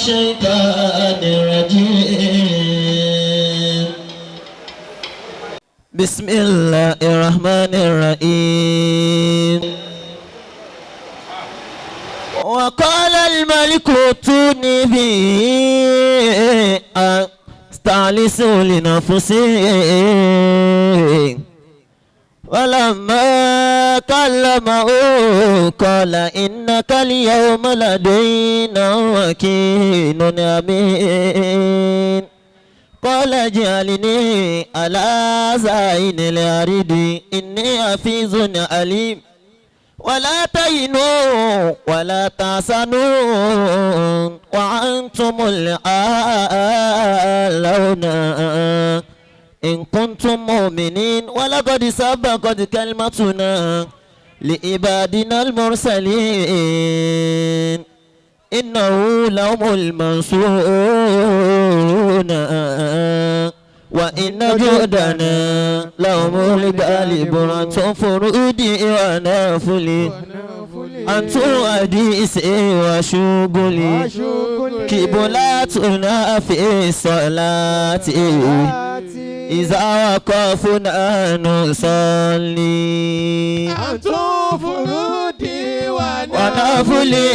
الشيطان الرجيم. بسم الله الرحمن الرحيم. وقال الملك ائتوني به أستخلصه لنفسي. ولما كلمه قال إنك اليوم لدينا مكين أمين. قال اجعلني على خزائن الأرض إني حفيظ عليم. ولا تهنوا ولا تحزنوا وأنتم الأعلون إن كنتم مؤمنين. ولقد سبقت كلمتنا لعبادنا المرسلين إنه لهم المنصورون وإن جندنا لهم الغالبون. أنتم فرودي ونافلي، أنتم حديثي وشغلي، قبلتنا في الصلاة، إذا وقفنا نصلي. أنتم فرودي ونافلي،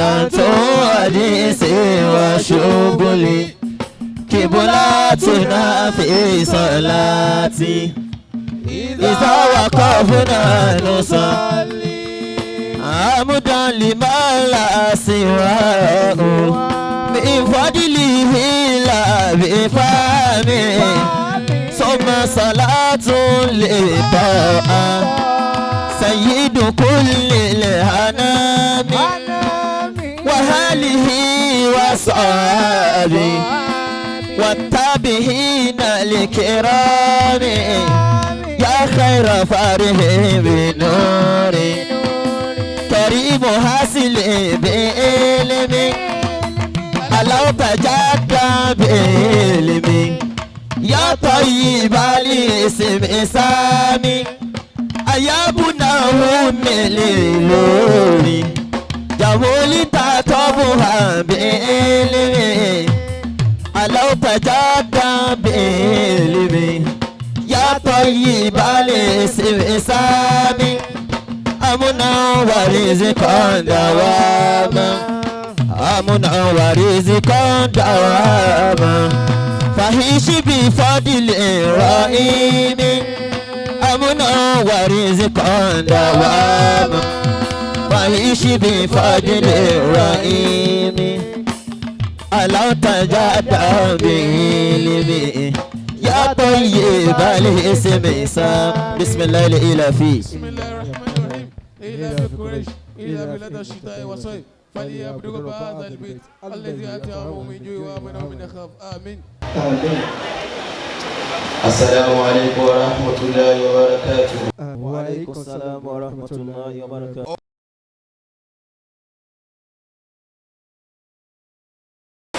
أنتم حديثي وشغلي، قبلتنا في صلاة، إذا وقفنا نصلي. حمدا لمن لا سواه من فضله لا بفهمه، ثم صلاة لطه سيد كل الأنام وآله وصحبه والتابعين الكرام. يا خير فاره بنور كريم حاصل بعلم، ألو تجدى بعلم، يا طيب الاسم سامي، أيابنه من لوري جمولت طبها بعلم، ألو تجدى بعلم، يا طيب الاسم سامي. أمنا ورزقا دواما، أمنا ورزقا دواما، فعش بفضل الرحيم. أمنا ورزقا دواما، فعش بفضل الرحيم. ألو تجدى بعلمي، يا طيب الاسم سام. بسم الله الإله. بسم الله الرحمن الرحيم. لإيلاف قريش إيلافهم رحلة الشتاء والصيف فليعبدوا رب هذا البيت الذي أطعمهم من جوع وآمنهم من خوف. آمين. السلام عليكم ورحمة الله وبركاته. وعليكم السلام ورحمة الله وبركاته.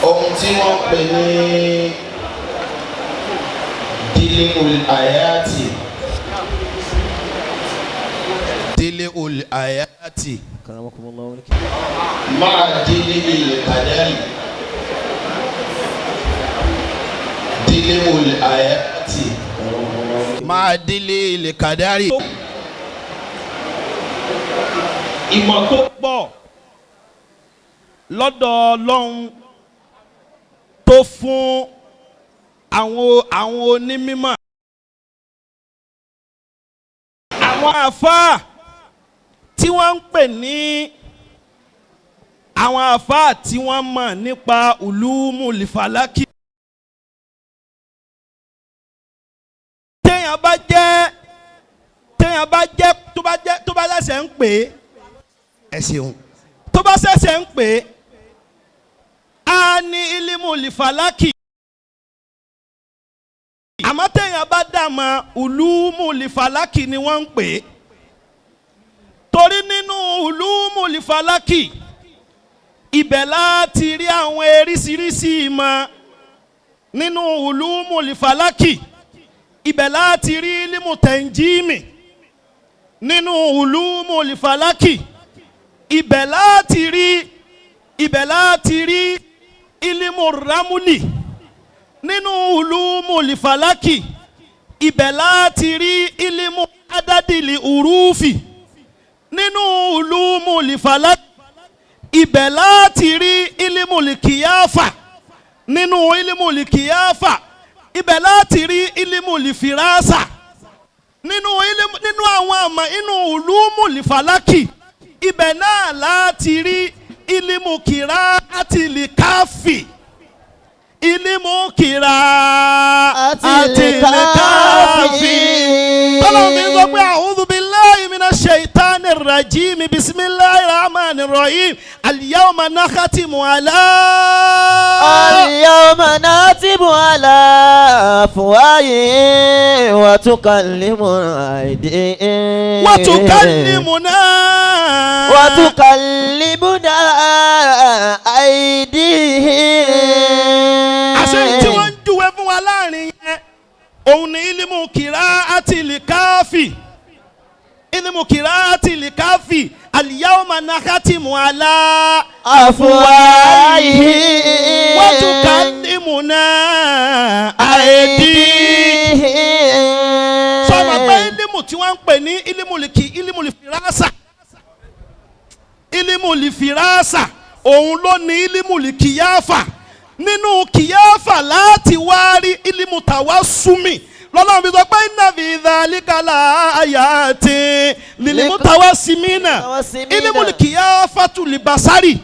Ohun tí wọ́n pè ní Dilul Hayati, Dilul Hayati كرمكم الله. مع دليل القدر، دليل الحياة مع دليل القدر. Ìmọ̀ tó pọ̀ lọ́dọ̀ Ọlọ́run tó fún àwọn onímọ̀, àwọn àfáà tí wọ́n ń pè ní àwọn àfáà tí wọ́n mọ̀ nípa ulumul falaki. Téèyàn bá jẹ́ tó bá ṣẹ̀ṣẹ̀ ń pè é, ẹ ṣeun, tó bá ṣẹ̀ṣẹ̀ ń pè é, á ní ilimul falaki. Àmọ́ téèyàn bá dàmọ́ ulumul falaki ni wọ́n ń pè é, torí nínú ulumul falaki ibẹ̀ láti rí àwọn eríṣiríṣi ìmọ̀. Nínú ulumul falaki ibẹ̀ láti rí ilimu tanjimi. Nínú ulumul falaki ibẹ̀ láti rí ilimu ramuli. Nínú ulumu lifalaki, ibẹ̀ láti rí ilimu adadili urufi. Nínú ulumu lifalaki, ibẹ̀ láti rí ilimu likiyafa. Nínú ilimu likiyafa, ibẹ̀ láti rí ilimu lifirasa. Nínú ilimu, nínú àwọn àmọ́ inú ulumu lifalaki, ibẹ̀ náà láti rí ilimu kira àti likafi, ilimu kira àti likafi. Tọ́lá mi sọ pé a'udhu billahi minash shaitani rajim, bismillahir rahmanir rahim, al-yawma nakhtimu ala. اليوم نختم على أفواههم وتكلمنا أيديهم وتكلمنا وتكلمنا أيديهم. Àṣẹ tí wọ́n ń júwe fún wa láàrin yẹn, òun ni ilimu kìrá àti lìkáfì, ilimu kìrá àti lìkáfì, al-yawma nakhtimu ala أفواههم وتكلمنا أيديهم. Sọ̀rọ̀ pé ilimu tí wọ́n ń pè ní ilimu lìkì, ilimu lìfìrásà, ilimu lìfìrásà, òun ló ní ilimu lìkìyáfà. Nínú kìyáfà láti wá rí ilimu tàwa súnmi, lọ́lọ́run fi sọ pé inna fi dhalika la ayatin lilimu tàwa simina. Ilimu lìkìyáfà tù lì basari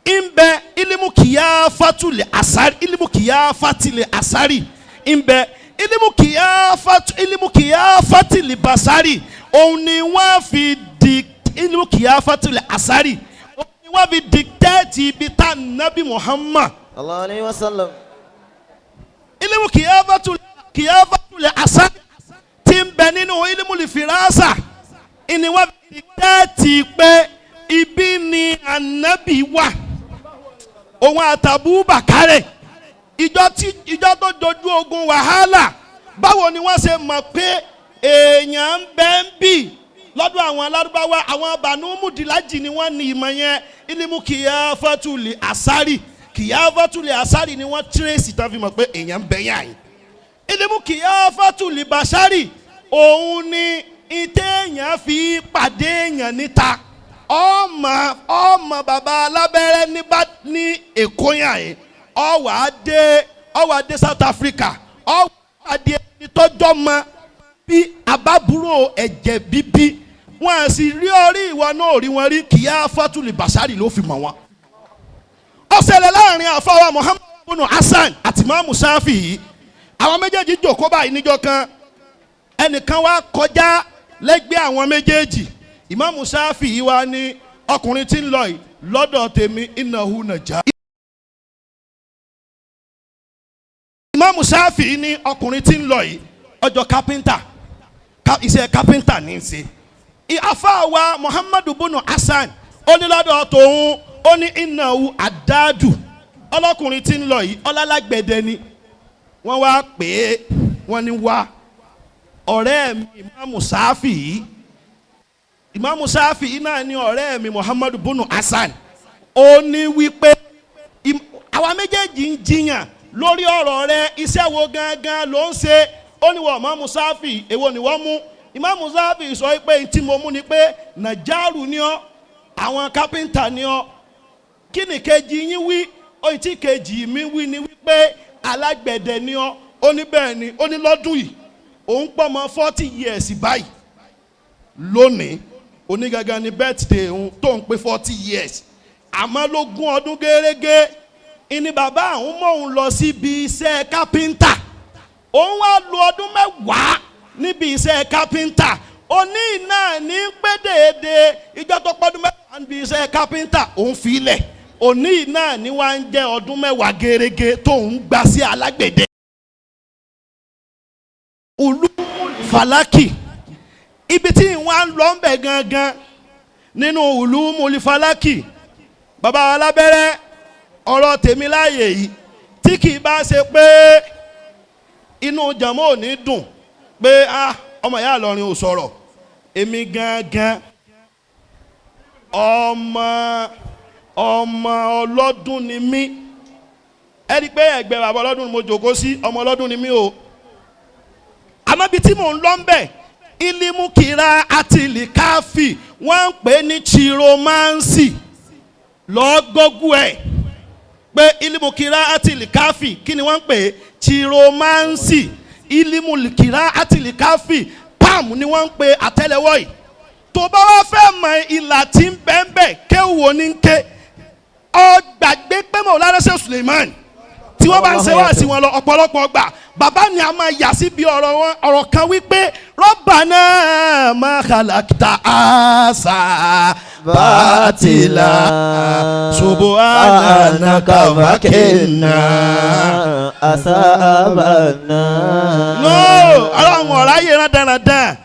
nbẹ, ilimu kìyáfà lì asari, ilimu kìyáfà lì asari nbẹ, ilimu kìyáfà, ilimu kìyáfà lì basari, òun ni wọ́n fi di ilimu kìyáfà lì asari, òun ni wọ́n fi dictate ibi tá nabi Muhammad الله عليه وسلم. Ilimu kìyáfà lì asari tí ń bẹ nínú ilimu lì firasa ìní wọ́n fi dictate pé ibi ni anabi wà, òun àtàbù bàkárẹ̀, ìjọ tí ìjọ tó dojú ogun wàhálà. Báwo ni wọ́n ṣe mọ̀ pé èèyàn ń bẹ ń bì lọ́dọ̀ àwọn alárúbáwá? Àwọn Bànú Mùdílájì ni wọ́n ní ìmọ̀ yẹn, ilimu kìyàfọ́tulì àsárì. Kìyàfọ́tulì àsárì ni wọ́n trace tán fi mọ̀ pé èèyàn ń bẹ yàn yín. Ilimu kìyàfọ́tulì bàṣárì, òun ni ìtẹ́ èèyàn fi pàdé èèyàn níta. Ọmọ ọmọ bàbá alábẹ́rẹ́ níbà ní Èkó yàn yín, ọwà dé South Africa, ọwà dé ẹni tọ́jọ́ mọ bí àbábúrò ẹ̀jẹ̀ bíbí wọn à sì rí orí ìwọ náà rí wọn rí, kìyà fatuli basari ló fi mọ̀ wọn. Ó ṣẹlẹ̀ láàrin àfọwọ́ Muhammadu Hasan àti Imamu Shafi yìí. Àwọn méjèèjì jòkó báyìí níjọ́ kan, ẹnìkan wá kọjá lẹ́gbẹ̀ẹ́ àwọn méjèèjì. Imamu Shafi yìí wá ní ọkùnrin tí ń lọ yìí lọ́dọ̀ tèmi, innahu nàjà. Imamu Shafi ní ọkùnrin tí ń lọ yìí, ọjọ́ kápẹ́ńtà, iṣẹ́ kápẹ́ńtà ní í ṣe. Àfáà Muhammadu bunu Hasan, ó ní lọ́dọ̀ tòun, ó ní innahu àdáàdù, ọlọ́kùnrin tí ń lọ yìí, ọlálágbẹ̀dẹ ni. Wọ́n wá pè é, wọ́n ní wá, ọ̀rẹ́ mi Imamu Shafi yìí, Imamu Shafi yìí náà ní ọ̀rẹ́ mi Muhammadu bunu Hasan, ó ní wípé àwa méjèèjì ń jiyàn lórí ọ̀rọ̀ rẹ, iṣẹ́ wo gangan ló ń ṣe? Ó ní wọ́n Imamu Shafi, èwo ni wọ́n mú? Imamu Shafi sọ pé tí mo mú ni pé nàjàrú ni ọ́, àwọn kápẹ́ńtà ni ọ́. Kí ni kejì yín wí? Oyin tí kejì mi wí ni wípé alágbẹ̀dẹ ni ọ́. Ó ní bẹ́ẹ̀ ni. Ó ní lọ́dún yìí òun pọ̀ mọ́ 40 years báyìí lónìí, onígangan ni birthday òun tó ń pé 40 years, àmọ́ lógún ọdún gẹ́rẹ́gẹ́ ìní bàbá àwọn mọ̀ òun lọ síbi iṣẹ́ kápẹ́ńtà. Òun wá lu ọdún 10 níbi iṣẹ́ kápẹ́ńtà. Òní náà ní pé déédéé ìjọ tó pọ́dún 10 níbi iṣẹ́ kápẹ́ńtà, òun fi ilẹ̀. Òní náà ní wá ń jẹ́ ọdún 10 gẹ́rẹ́gẹ́ tóun gbà sí alágbẹ̀dẹ. Olú falaki, ibi tí wọ́n á lọ ń bẹ̀ gangan nínú ìlú mulifalaki, bàbá alábẹ́rẹ́, ọ̀rọ̀ tèmi láàyè yìí, tí kì í bá ṣe pé inú jàmọ́ ò ní dùn pé ah, ọmọ ìyá Ìlọrin ò sọ̀rọ̀. Èmi gangan ọmọ ọmọ ọlọ́dún ni mí. Ẹ rí i pé ẹgbẹ́ bàbá ọlọ́dún ni mo jòkó sí, ọmọ ọlọ́dún ni mí o. Àmọ́ ibi tí mò ń lọ ń bẹ̀, ilimukira àti likafi, wọ́n ń pè ní chiromansi. Lọ́ọ́ gọ́gù ẹ̀ pé ilimukira àti likafi, kí ni wọ́n ń pè é? Chiromansi. Ilimukira àti likafi, palm ni wọ́n ń pè àtẹ́lẹwọ́ yìí. Tó bá wá fẹ́ mọ ìlà tí ń bẹ́ẹ̀ bẹ́ẹ̀, kéwò ní ké ọ gbàgbé pé Mọ̀lánà Sheikh Suleiman tí wọ́n bá ń ṣe wá sí wọn lọ ọ̀pọ̀lọpọ̀ gbà, bàbá ni a máa yà síbi ọ̀rọ̀ wọn, ọ̀rọ̀ kan wípé Rabbana ma khalaqta asa batila subhanaka faqina asabana. No, ọlọ́run ọ̀rọ̀ ayé rán dáradára.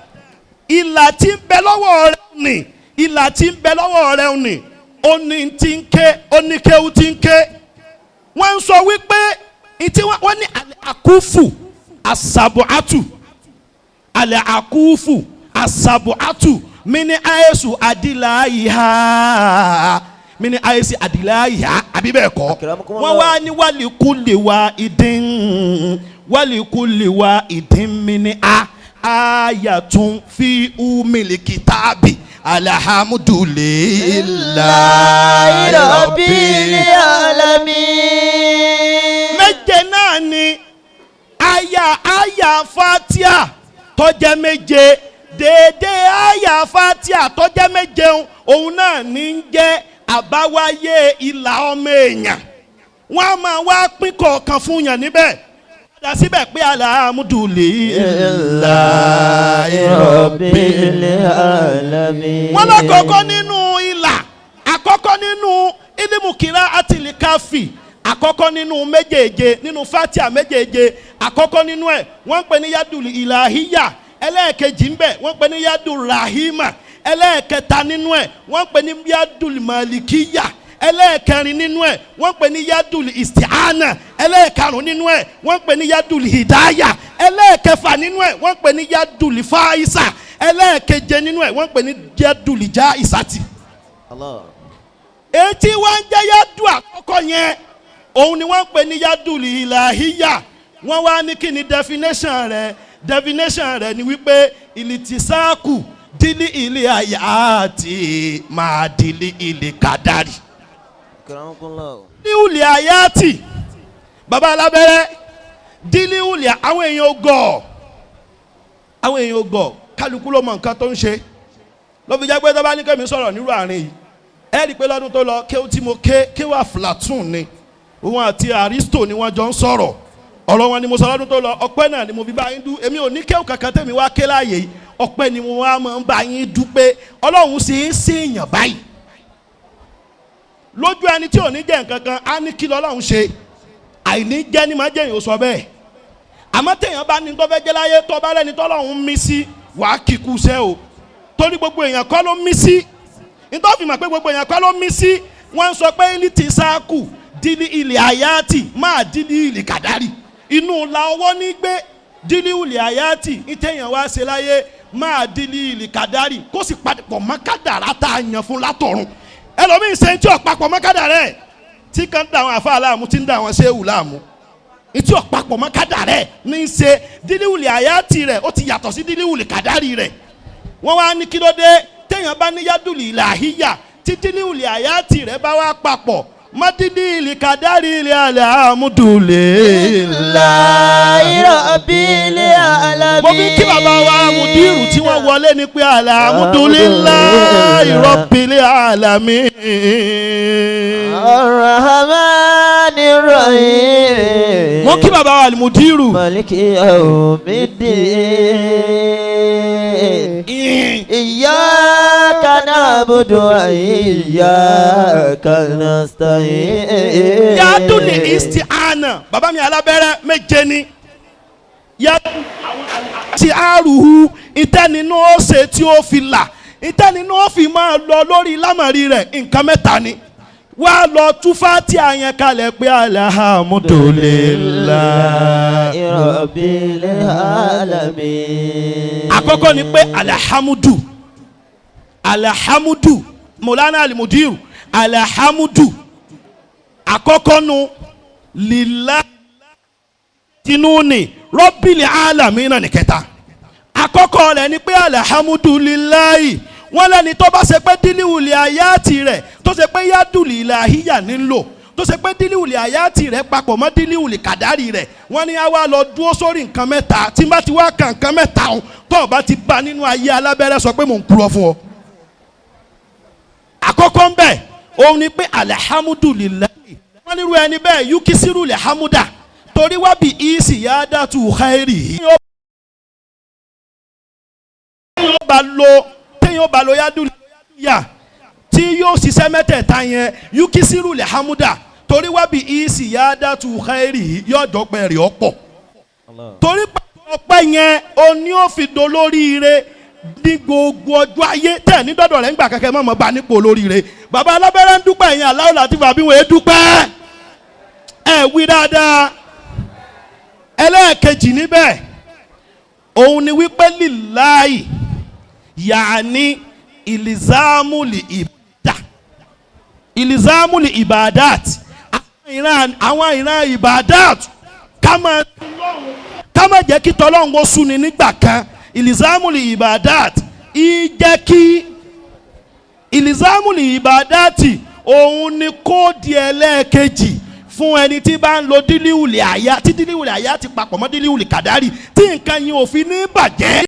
Ìlà tí ń bẹ lọ́wọ́ rẹ ní, ìlà tí ń bẹ lọ́wọ́ rẹ ní, ó ní tí ń ké, ó ní kéwú tí ń ké. Wọ́n ń sọ wípé ìtí wọ́n ní àlẹ́ àkúfù àsàbọ̀átù, àlẹ́ àkúfù àsàbọ̀átù mini àyèsù àdìláyìhá, mini àyèsù àdìláyìhá, àbí bẹ́ẹ̀ kọ́? Akramakumullah. Wọ́n wá ní wàlíkúlè wa ìdín, wàlíkúlè wa ìdín mini a ayatun fi umili kitabi alhamdulillahi Rabbil alamin. Méje náà ni aya fatia tó jẹ́ méje, déédéé aya fatia tó jẹ́ méje òun náà ní ń jẹ́ àbáwáyé ìlà ọmọ èèyàn. Wọ́n á máa wá pín kọ̀ọ̀kan fún yàn níbẹ̀, padà síbẹ̀ pé alhamdulillahi Rabbil alamin. Wọ́n lákọ̀ọ́kọ́ nínú ìlà àkọ́kọ́ nínú ilimukira àti likafi, àkọ́kọ́ nínú méjèèje, nínú fatia méjèèje, àkọ́kọ́ nínú ẹ̀ wọ́n ń pè ní yadul ilahiya. Ẹlẹ́ẹ̀kejì ń bẹ̀, wọ́n ń pè ní yadul rahima. Ẹlẹ́ẹ̀kẹta nínú ẹ̀, wọ́n ń pè ní yadul malikiya. Ẹlẹ́ẹ̀kẹrin nínú ẹ̀, wọ́n ń pè ní yadul isti'ana. Ẹlẹ́ẹ̀karùn nínú ẹ̀, wọ́n ń pè ní yadul hidaya. Ẹlẹ́ẹ̀kẹfà nínú ẹ̀, wọ́n ń pè ní yadul faisa. Ẹlẹ́ẹ̀keje nínú ẹ̀, wọ́n ń pè ní yadul jaisati. Allah. Etí wọ́n ń jẹ́ yadu àkọ́kọ́ yẹn, òun ni wọ́n ń pè ní yadul ilahiya. Wọ́n wá ní kí ni definition rẹ̀? Definition rẹ̀ ni wípé ìlìtìsáàkù dílí ilé àyà àti máa dílí ilé kàdárì. Akramakumullah. Dílí àyàtì baba alábẹ́rẹ́ dílí ilé, àwọn èèyàn gọ̀, àwọn èèyàn gọ̀, kálukú ló mọ nǹkan tó ń ṣe. Ló fi jẹ́ pé tó bá ní kẹ́mi sọ̀rọ̀ nírú àárín yìí, ẹ rí i pé lọ́dún tó lọ, kéwú tí mo ké, kéwú Àflàtún ni, òun àti Aristo ni wọ́n jọ ń sọ̀rọ̀. Ọ̀rọ̀ wọn ni mo sọ lọ́dún tó lọ. Ọpẹ́ náà ni mo fi bá yín dú. Èmi ò ní kéwú kankan tẹ̀mí wá ké láàyè yìí. Ọpẹ́ ni mo wá máa ń bá yín dú pé Ọlọ́run sì ń ṣèyàn báyìí lójú ẹni tí ò ní jẹ́ nǹkan kan, á ní kí lọ́lọ́run ṣe. Àìní jẹ́ ni máa jẹ́ èèyàn sọ bẹ́ẹ̀. Àmọ́ téèyàn bá ní tó fẹ́ jẹ́ láyé, tó bá rẹ́ni tọ́lọ́run mí sí, wàá kíkú sẹ́ o, torí gbogbo èèyàn kọ́ ló mí sí. Nítorí fi mọ̀ pé gbogbo èèyàn kọ́ ló mí sí, wọ́n ń sọ pé ní ti sáàkù dílí ilẹ̀ àyàtì máa dílí ilẹ̀ kàdárì, inú la ọwọ́ ní gbé dílí ilẹ̀ àyàtì ìtẹ̀yàn wá ṣe láyé máa dílí ilẹ̀ kàdárì, kó sì papọ̀ mọ́ kádàrá tá a yàn fún látọ̀run. Ẹlòmíín ṣe ń tí ò papọ̀ mọ́ kádàrá ẹ̀, tí kan ń da àwọn àfa láàmú, tí ń da àwọn ṣéwù láàmú, ìtí ò papọ̀ mọ́ kádàrá ẹ̀ ní í ṣe. Dílí ilẹ̀ àyàtì rẹ̀ ó ti yàtọ̀ sí dílí ilẹ̀ kàdárì rẹ̀. Wọ́n wá ní kí ló dé téèyàn bá ní yádùlì ìlàhíyà, títí ní ìlì àyàtì rẹ̀ bá wá papọ̀ mọ́dídì ìlì kàdárì ìlì alhamdulillah. Rabbil alamin. Mo fi kí bàbá wa mùdírù tí wọ́n wọlé ní pé alhamdulillahi rabbil alamin. Arrahmanir Rahim. Mo kí bàbá wa mùdírù. Maliki yawmiddin. Iyyaka na'budu wa iyyaka nasta'in. Yádùlì isti'ana, bàbá mi alábẹ́rẹ́, méje ni ti àrùhù ìtẹ́ninú ó ṣe tí ó fi là, ìtẹ́ninú ó fi máa lọ lórí lámàrí rẹ̀. Nǹkan mẹ́ta ni. Wá lọ túfá tí a yẹn kalẹ̀ pé alhamdulillah Rabbil alamin. Àkọ́kọ́ ni pé alhamdu, alhamdu, Mọ̀lánà alimudiru, alhamdu àkọ́kọ́ nu. Lila tinúni rọ́bìlì alamina nìkẹta. Àkọ́kọ́ rẹ̀ ni pé alihamudulilayi. Wọ́n lẹ́ni tó bá ṣe pé dílíwùlì àyàtì rẹ̀, tó ṣe pé yádùlì ìlàhíyà nílò, tó ṣe pé dílíwùlì àyàtì rẹ̀ papọ̀ mọ́ dílíwùlì kàdárì rẹ̀, wọ́n ní á wá lọ dúró sórí nǹkan mẹ́ta. Tí n bá ti wá ka nǹkan mẹ́ta ọ̀hún, tó o bá ti bá nínú ayé alábẹ́rẹ́, sọ pé mò ń purọ́ fún ọ. Àkọ́kọ́ ń bẹ̀ òun ni pé alihamudulilayi. Wọ́n nírú ẹni bẹ́ẹ̀ yukisiru lihamuda, torí wá bí isi yádàtú khairi. Téèyàn bá lo yádùn yà tí yóò ṣiṣẹ́ mẹ́tẹ̀ẹ̀ta yẹn, yukisiru lihamuda, torí wá bí isi yádàtú khairi, yóò dọ́pẹ́ rẹ̀ ọ̀pọ̀, torí pé ọpẹ́ yẹn oní ò fi dolóríire ní gbogbo ọjọ́ ayé. Tẹ̀ ní dọ́dọ̀ rẹ̀ ń gbà kẹ́kẹ́ mọ̀mọ́ bá nípò olóríire. Bàbá alábẹ́rẹ́ ń dúpẹ́ yẹn, aláwọ̀ láti fà bí wọ́n é dúpẹ́ ẹ̀ wí dáadáa. Ẹlẹ́ẹ̀kejì níbẹ̀ òun ni wípé lillahi yàní ìlìzámùlì ìbàdà, ìlìzámùlì ìbàdàt, àwọn ìran ìbàdàt, ká má jẹ́ kí tọ́lọ́hún ó súni nígbà kan. Ìlìzámùlì ìbàdàt ìjẹ́ kí ìlìzámùlì ìbàdàtì òun ni kóòdì ẹlẹ́ẹ̀kejì fún ẹni tí bá ń lo dílíwùlì àyà, tí dílíwùlì àyà ti papọ̀ mọ́ dílíwùlì kàdárì, tí nǹkan yẹn ò fi ní bàjẹ́.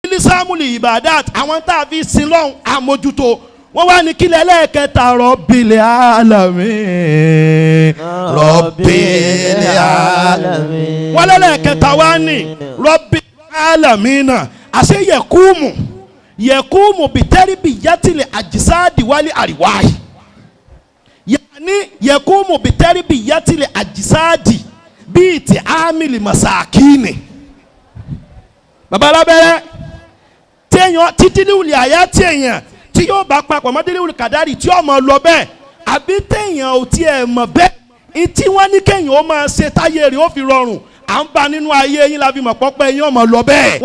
Ìlìzámùlì ìbàdàt, àwọn tá a fi sin lọ́hùn àmójútó wọ́n wá ní kílẹ̀. Ẹlẹ́ẹ̀kẹta, Rabbil alamin, Rabbil alamin. Wọ́n lẹ́lẹ́kẹta wá ní Rabbil alamina. Àṣẹ yẹkúmù yẹkúmù bìtẹ́rìbì yátìlẹ̀ àjísáàdì wálé àríwáyé, yàní yẹkúmù bìtẹ́rìbì yátìlẹ̀ àjísáàdì bíi ti ámìlì masakini. Baba alábẹ́rẹ́, téèyàn títí ní wùlì àyà, téèyàn tí yóò bá papọ̀ mọ́ délé wùlì kàdárì tí yóò mọ̀ lọ bẹ́ẹ̀, àbí téèyàn ò tiẹ̀ mọ̀ bẹ́ẹ̀, ìtí wọ́n ní kéèyàn ó máa ṣe táyé rẹ̀ ó fi rọrùn, à ń bá nínú ayé yín la fi mọ̀ pọ́pẹ́ yín ó mọ̀ lọ bẹ́ẹ̀.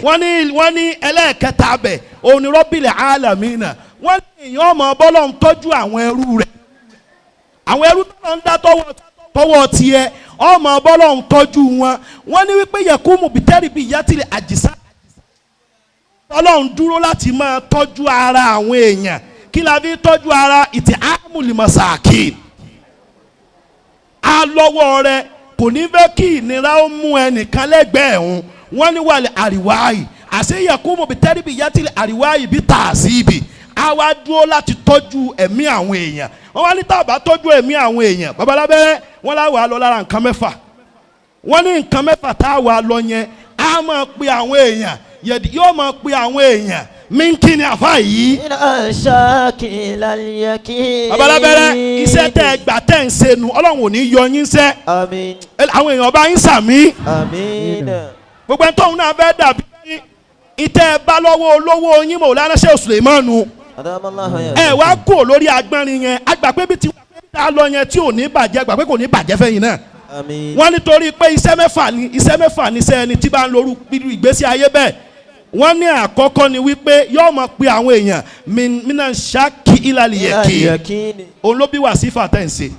Wọ́n ní ẹlẹ́ẹ̀kẹta bẹ̀ òun ni Rabbil alamina. Wọ́n ní èèyàn ọmọ bọ́lọ̀ ń tọ́jú àwọn ẹrú rẹ̀, àwọn ẹrú tó ń dá tọwọ́ tiẹ̀, ọmọ bọ́lọ̀ ń tọ́jú wọn. Wọ́n ní wípé yẹ̀kúmù bìtẹ́rì bíi yátìlẹ̀ àjísá, ọlọ́run dúró láti máa tọ́jú ara àwọn èèyàn. Kí la fi tọ́jú ara? Ìtì ámùlìmọ̀sáàkì alọ́wọ́ rẹ kò ní fẹ́ kí ìnira ó mú ẹnìkan lẹ́gbẹ̀ẹ́ òun. Wọ́n ní wàlẹ̀ àríwáyì, àṣẹ yẹ̀kúmù bìtẹ́rì bíi yátìlẹ̀ àríwáyì bí tààsíbì, a wá dúró láti tọ́jú ẹ̀mí àwọn èèyàn. Wọ́n wá ní tá a bá tọ́jú ẹ̀mí àwọn èèyàn, babalábẹ́rẹ́, wọ́n láwàá lọ lára nǹkan mẹ́fà. Wọ́n ní nǹkan mẹ́fà tá a wà lọ yẹn, a máa pe àwọn èèyàn, yóò máa pe àwọn èèyàn mí kí ni àfa yìí. إلى الشك إلى اليقين. Babalábẹ́rẹ́, iṣẹ́ tẹ́ ẹ gbà tẹ́ ẹ ń ṣe nu, Ọlọ́run ò ní yọ yín sẹ́. آمين. Àwọn èèyàn bá yín sàmí. آمين. Gbogbo ẹni tóun náà fẹ́ dàbí ìtẹ́ ẹ bá lọ́wọ́ olówó yín Mọ̀lánà Sheikh Suleimanu. أدام الله. Ẹ wá kú lórí agbọ́nrin yẹn, àgbà pé bí ti wá lọ yẹn tí ò ní bàjẹ́, àgbà pé kò ní bàjẹ́ fẹ́yìn náà. آمين. Wọ́n nítorí pé iṣẹ́ mẹ́fà ni, iṣẹ́ mẹ́fà ni iṣẹ́ ẹni tí bá ń lorú ìgbésí ayé bẹ́ẹ̀. Wọ́n ní àkọ́kọ́ ni wípé yóò máa pe àwọn èèyàn mina ṣáàkì ìlàlì yẹ̀kì. اليقين. Òun ló bí wàsífà tẹ̀ ń ṣe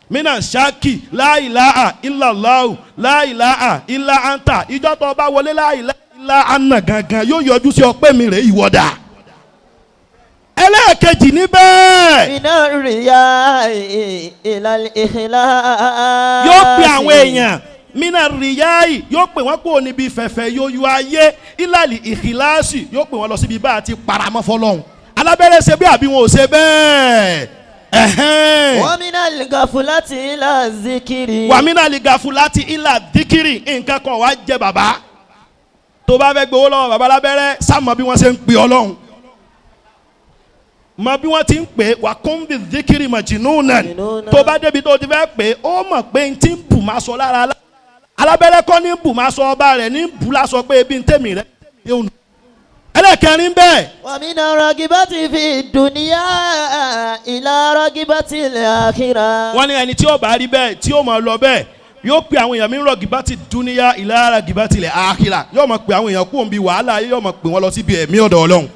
mina ṣáàkì láìláà ìlàláhù láìláà ìlà àǹtà. Ìjọ tó bá wọlé láìláà ìlà àná gangan, yóò yọjú sí ọpẹ́ mi rè ìwọ́dà. Ẹlẹ́ẹ̀kejì níbẹ̀, من الرياء إلى الإخلاص. Yóò pe àwọn èèyàn mina rìyáì, yóò pè wọ́n kúrò níbi fẹ̀fẹ̀ yóyú ayé, ìlàlì ìkìláàsì, yóò pè wọ́n lọ síbi bá a ti paramọ́ fọlọ́hún. Alábẹ́rẹ́ ṣe bí àbí wọn ò ṣe bẹ́ẹ̀? Ẹ̀hẹ́n. ومن الغفلة إلى الذكر. ومن الغفلة إلى الذكر. Nǹkan kan wàá jẹ bàbá tó bá fẹ́ gbowó lọ́wọ́ bàbá lábẹ́rẹ́, sáàmọ́ bí wọ́n ṣe ń pè Ọlọ́run, mọ bí wọ́n ti ń pè é. وكن بالذكر مجنونا. Tó bá débi tó ti fẹ́ pè é, ó mọ̀ pé n ti ń bù máa sọ lára alábẹ́rẹ́ kọ́ ní bù máa sọ ọba rẹ̀ ní bù lásọ pé ebi ń tẹ̀mí rẹ̀ yóò nù. Ẹlẹ́kẹrin bẹ́ẹ̀, ومن الرغبة في الدنيا إلى رغبة الآخرة. Wọ́n ní ẹni tí ó bá rí bẹ́ẹ̀, tí ó máa lọ bẹ́ẹ̀, yóò pe àwọn èèyàn mi رغبة الدنيا إلى رغبة الآخرة. Yóò máa pe àwọn èèyàn kúrò níbi wàhálà ayé, yóò máa pè wọ́n lọ síbi ẹ̀mí ọ̀dọ̀ Ọlọ́run.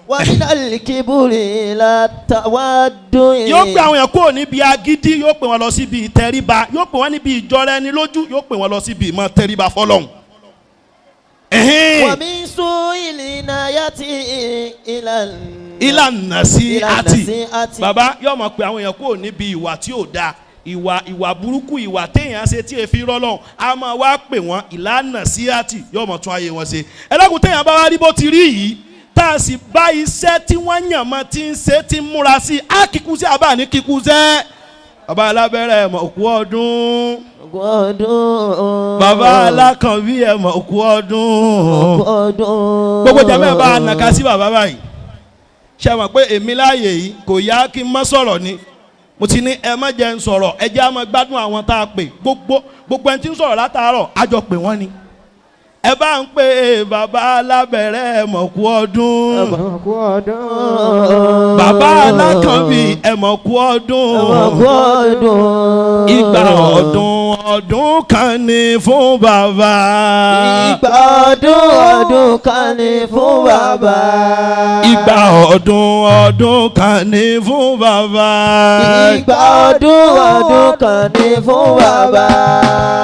ومن الكبر إلى التودع. Yóò pè àwọn èèyàn kúrò níbi agídí, yóò pè wọn lọ síbi ìtẹríba, yóò pè wọn níbi ìjọra ẹni lójú, yóò pè wọn lọ síbi ìmọ̀ tẹríba fọlọ́hún. ومن سوء العناية إلى ìlànà sí إلى àti النصيحة. Bàbá yóò mọ̀ pé àwọn èèyàn kúrò níbi ìwà tí ò dáa, ìwà burúkú, ìwà téèyàn ṣe tí èéfín rọ́lọ́hún, a máa wá pè wọ́n ìlànà sí àti yóò mọ̀ tún ayé wọn ṣe. Ẹlẹ́kùn téèyàn bá wá rí bó ti rí yìí, tá a sì bá iṣẹ́ tí wọ́n yàn mọ́ tí ń ṣe tí ń múra sí i, á kíkú sí àbá ní kíkú sẹ́. Bàbá alábẹ́rẹ́, ẹ̀mọ̀ òkú ọdún. Ọdún. Bàbá alákànbí, ẹ̀mọ̀ òkú ọdún. Ọdún. Gbogbo jàmẹ́ ẹ̀ bá a nàka sí bàbá báyìí. Ṣe mọ̀ pé èmi láàyè yìí kò yá kí n má sọ̀rọ̀ ni. Mo ti ní ẹ má jẹ́ ń sọ̀rọ̀, ẹ jẹ́ á máa gbádùn àwọn tá a pè. Gbogbo ẹni tí ń sọ̀rọ̀ látàárọ̀, á jọ pè wọ́n ni. Ẹ bá ń pè bàbá alábẹ̀rẹ̀, ẹ̀mọ̀ kú ọdún. Kú ọdún. Bàbá alákànbí, ẹ̀mọ̀ kú ọdún. Ọkú ọdún. Ìgbà ọdún ọdún kan ní fún bàbá. Ìgbà ọdún ọdún kan ní fún bàbá. Ìgbà ọdún ọdún kan ní fún bàbá. Ìgbà ọdún ọdún kan ní fún bàbá.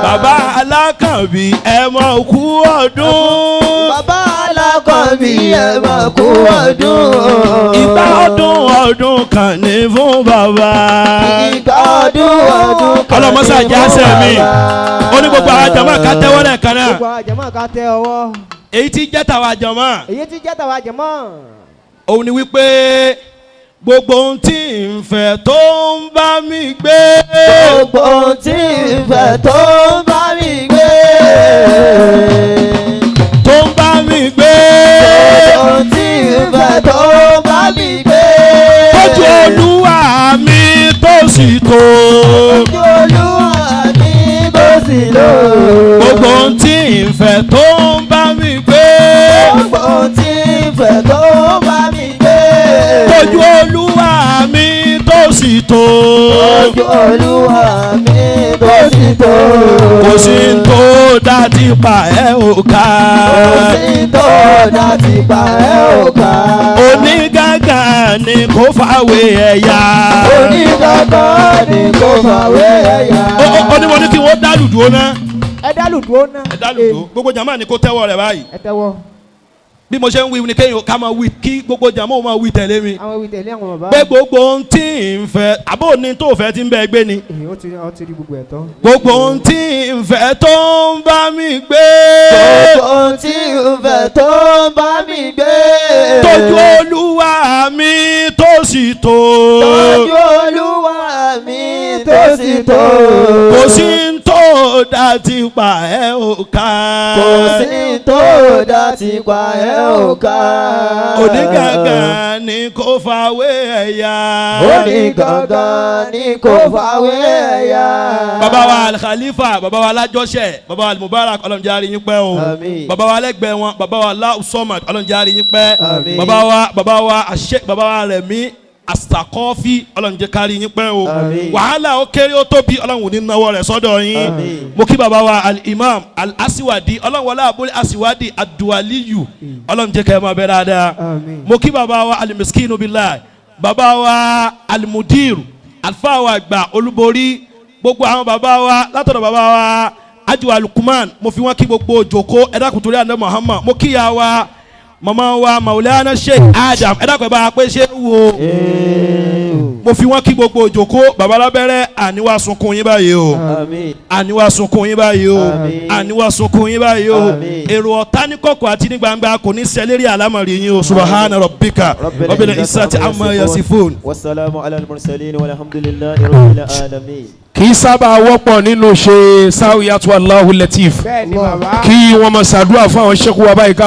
Bàbá alákànbí, ẹ mọ̀ kú ọdún. Bàbá alákọ̀ọ́bí, ẹ máa kú ọdún. Ìgbà ọdún ọdún kan ní fún bàbá. Ìgbà ọdún ọdún kan ní fún Ọlọ́mọsá jásẹ̀ mi. bàbá. Ó ní gbogbo àwọn jàmá ká tẹ́wọ́ lẹ́ẹ̀kan náà. Gbogbo àwọn jàmá ká tẹ ọwọ́. Èyí tí jẹ́ tàwa jàmá, Èyí tí jẹ́ tàwa jàmá, òun ni wípé gbogbo ohun tí ń fẹ́ tó ń bá mi gbé. Gbogbo ohun tí ń fẹ́ tó ń bá mi gbé. Tó ń bá mi gbé. Gbogbo ohun tí ń fẹ́ tó ń bá mi gbé. Tójú Olúwa mi tó sì tó. Ojú Olúwa mi bó sì lò. Gbogbo ohun tí ń fẹ́ tó ń bá mi gbé. Gbogbo ohun tí ń fẹ́ tó ń bá mi gbé. Tójú Olúwa mi tó sì tó. Ojú Olúwa mi bó sì tó. Kò sí tó dá ti pa ẹ́ ò ká. Kò sí tó dá ti pa ẹ́ ò ká. Onígàgà ni kò fàwé ẹ̀yà. Onígbàgbọ́ ni kò fàwé ẹ̀yà. Ó ní mo ní kí wọ́n dá lùdúró ná. Ẹ dá lùdúró ná. Ẹ dá lùdúró. Gbogbo jàmáà ni kó tẹ́wọ́ rẹ̀ báyìí. Ẹ tẹ́wọ́. Bí mo ṣe ń wí ni kéèyàn ká máa wí, kí gbogbo jàmáà ó máa wí tẹ̀lé mi. Àwọn ewì tẹ̀lé àwọn bàbá. Pé gbogbo ohun tí ń fẹ́, àbó ní tó fẹ́ ti ń bẹ gbé ni. Èyí ó ti rí gbogbo ẹ̀ tán. Gbogbo ohun tí ń fẹ́ tó ń bá mi gbé. Gbogbo ohun tí ń fẹ́ tó ń bá mi gbé. Tójú Olúwa mi tó sì tó. Tójú Olúwa mi tó sì tó. Kò sí ń tó dá ti pa ẹ́ ò ká. Kò sí tó dá ti pa ẹ́ ò ká. Onígàgà ni kò fàwé ẹ̀yà. Onígangan ni kò fàwé ẹ̀yà. Bàbá wa Al-Khalifa, bàbá wa alájọṣẹ, bàbá wa Al-Mubarak, Ọlọ́run jẹ́ á rí yín pẹ́ o. Àmín. Bàbá wa lẹ́gbẹ̀ẹ́ wọn, bàbá wa Allahu Samad, Ọlọ́run jẹ́ á rí yín pẹ́. Àmín. Bàbá wa àṣẹ, bàbá wa Rẹ̀mí Asakọ́fí, Ọlọ́run jẹ́ ká rí yín pẹ́ o. Àmín. Wàhálà ó kéré ó tóbi, Ọlọ́run ò ní náwó rẹ̀ sọ́dọ̀ yín. Àmín. Mo kí bàbá wa Al-Imam Al-Asiwadi, Ọlọ́run wọlé abúlé Asiwadi Aduwaliyu, Ọlọ́run jẹ́ ká ẹ máa bẹ dáadáa. Àmín. Mo kí bàbá wa Al-Miskinu Billah, bàbá wa Al-Mudir, alfa wa àgbà olúborí, gbogbo àwọn bàbá wa látọ̀dọ̀ bàbá wa ajiwa Lukuman, mo fi wọn kí gbogbo jòkó. Ẹ dákun torí àná Muhammad, mo kí ya wa màmá wa Maulana Sheikh Adam, ẹ dákun ẹ bá a pé ṣé wo. Mo fi wọn kí gbogbo jòkó. Bàbá lábẹ́rẹ́, àníwá sunkún yín báyìí o. Àmín. Àníwá sunkún yín báyìí o. Àmín. Àníwá sunkún yín báyìí o. Àmín. Èrò ọ̀tá ní kọ̀kọ̀ àti ní gbangba kò ní sẹ́lérí àlámọ̀rí yín o. Subahana rabbika rabbil izzati amma yasifun. والسلام على المرسلين والحمد لله رب العالمين. Kì í sábà wọ́pọ̀ nínú ṣe sáwìyàtú Allahu Latif Bẹ́ẹ̀ ni bàbá. kí wọ́n máa ṣàdúrà fún àwọn ṣẹ́kù wa báyìí ká.